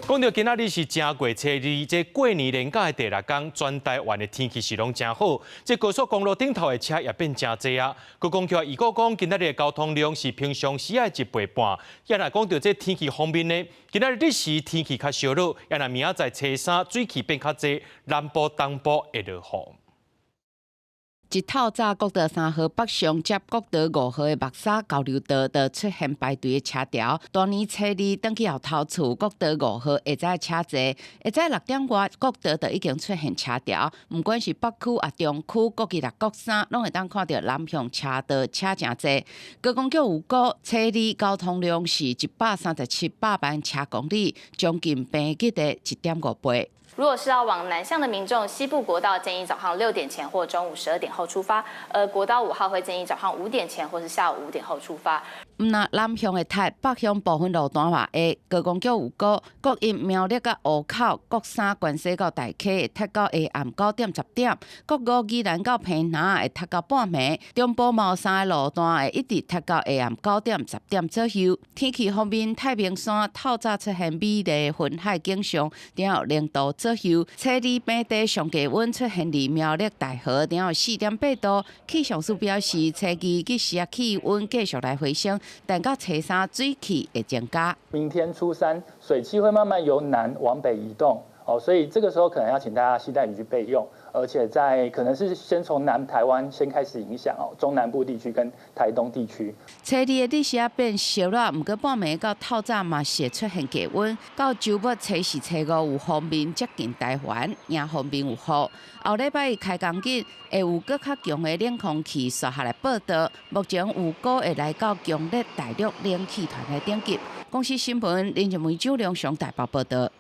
講到今仔日是正月初二，這過年連假的第六工，全台灣的天氣是攏誠好，這高速公路頂頭的車也變誠濟啊。高公橋預估講，今仔日的交通量是平常時的一倍半。也若講到這天氣方面呢，今仔日日時天氣較燒熱，也若明仔載初三水汽變較濟，南部、東部會落雨。一透早，國道三號北上接國道五號的木柵交流道，就出現排隊的車潮。大年初二轉去後頭厝，國道五號下早車濟，下早六點外，國道就已經出現車潮。毋管是北區抑中區，國二六、國三，攏會當看著南向車道車誠濟。高公局預估，初二交通量是137百萬車公里，將近平日的1.5倍。如果是要往南向的民眾，西部國道建議早上6點前或中午12點後出發，而國道五號會建議早上5點前或是下午5點後出發。毋但南向會塞，北向部分路段嘛會。高公局預估，國一苗栗佮湖口，國三關西到大溪會塞到下暗9點10點，國五宜蘭到屏南會塞到半暝，中部嘛有三個路段會一直塞到下暗9點10點左右。天氣方面，太平山透早出現美麗雲海景象，頂有0度左右。初二平地上低溫出現佇苗栗大和，頂有4.8度。氣象署表示，初二日時仔氣溫繼續來回升，但到初三水汽會增加。明天初三，水汽會慢慢由南往北移動，哦，所以這個時候可能要請大家攜帶雨具備用，而且在可能是先從南台灣先開始影響哦，中南部地區跟台東地區。初二的日時仔變燒熱，毋過半暝到透早嘛是會出現低溫。到週末初四、初五有鋒面接近台灣，迎風面有雨。後禮拜一開工日會有閣較強的冷空氣紲下來報到，目前預估會來到強烈大陸冷氣團的頂級。公視新聞林靜梅、周良上台北報道。